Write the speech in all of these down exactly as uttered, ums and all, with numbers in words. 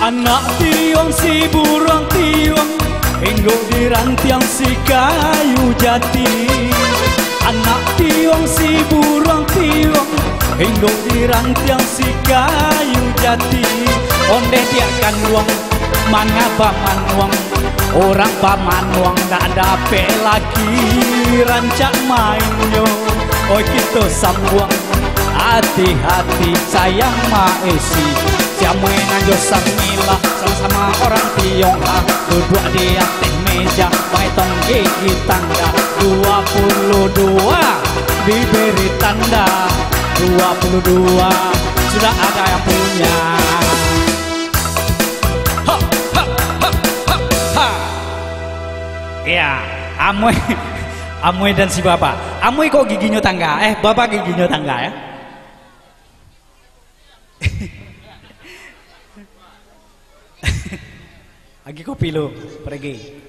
Anak tiong si buruang tiong, inggok di rantiang si kayu jati. Anak tiong si buruang tiong, inggok di rantiang si kayu jati. Ondeh diak kanduang, manga bamanuang, urang bamanuang dak dapek laki, rancak mainnyo, oi kito sambuang. Hati-hati sayang maisi, si Amuih nan jo Samilah, samo-samo urang Tionghoa, duduak di ateh meja, baetong gigi tangga, dua puluh dua diberi tanda, dua puluh dua sudah ada yang punya. Ha, ha, ha, ha, ha. Ya, Amuih, Amuih dan si Bapak. Amuih kok giginyo tangga? Eh, Bapak giginyo tangga, ya? Agi kopi lu, pergi.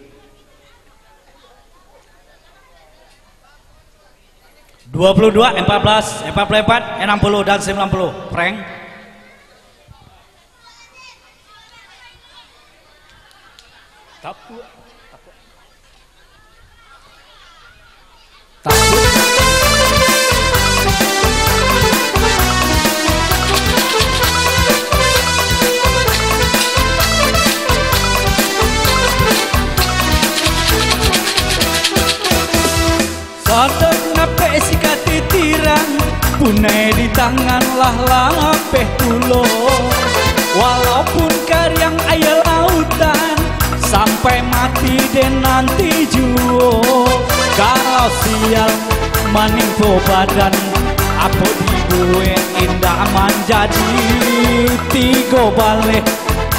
Dua puluh dua, empat belas, empat puluh empat, enam puluh, dan sembilan puluh. Prank. Tapuak, tapuak. Tapuak. Sadang napek si katitiran, punai di tangan lah lapeh pulo. Walaupun kariang aia lautan, sampai mati den nanti juo. Kalau sial manimpo badan, apo dibuek indak manjadi. Tigo baleh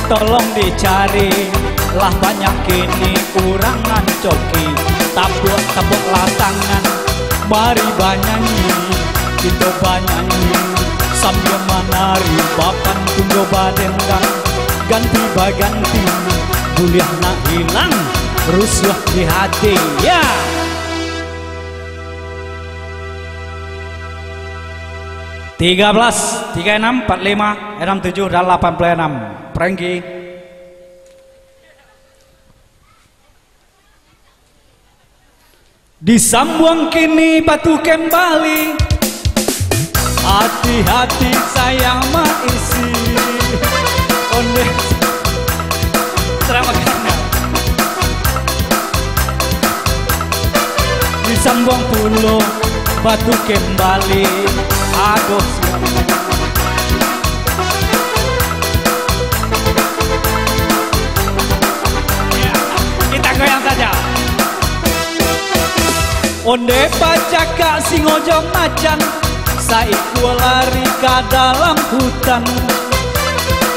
tolong dicari, lah banyak kini urang nan coki. Tapuak-tapuaklah tangan, mari banyanyi, kito banyanyi sambia manari, bapantun jo badendang, ganti baganti, buliah nak hilang rusuah di hati. Ya. Tiga belas, tiga enam, empat lima, enam tujuh, dan lapan puluh enam. Prengki. Disambuang kini batu kembali. Hati-hati sayang maisi. Ondeh. Selamat datang. Disambuang pulo batu kembali. Aduh, siap. Kita goyang saja. Ondeh bacakak singo jo macan, saikua lari ka dalam hutan.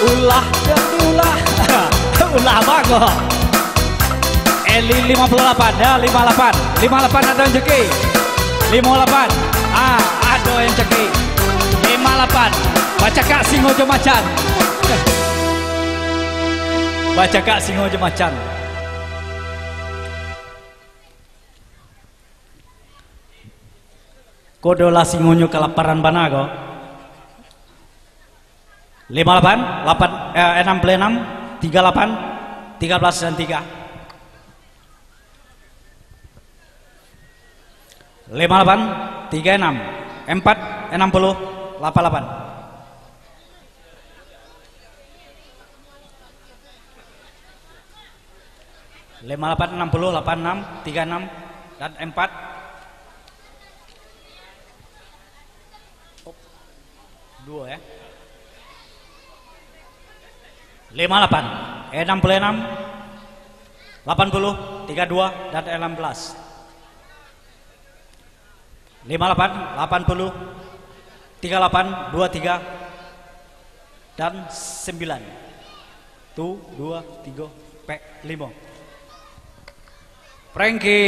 Ulah, ulah, ulah bago. Eli lima puluh lapan, ya, lima lapan. Lima lapan ado yang caki. Lima lapan. Ah, ado yang caki. Lima lapan. Bacakak singo jo macan. Bacakak singo jo macan. Kodolah singonyo kalaparan bana ko. Lima lapan, lapan, eh, enam puluh enam, tiga lapan, tiga belas dan tiga. Lima lapan, tiga enam, empat enam puluh, lapan lapan. Lima lapan enam puluh, lapan enam, tiga enam, dan empat. Duo, ya. Lima lapan, enam puluh enam, lapan puluh, tiga dua, dan enam belas. Lima lapan, lapan puluh, tiga lapan, dua tiga, dan sembilan. Tu, dua, tiga, pek, limo. Prengki.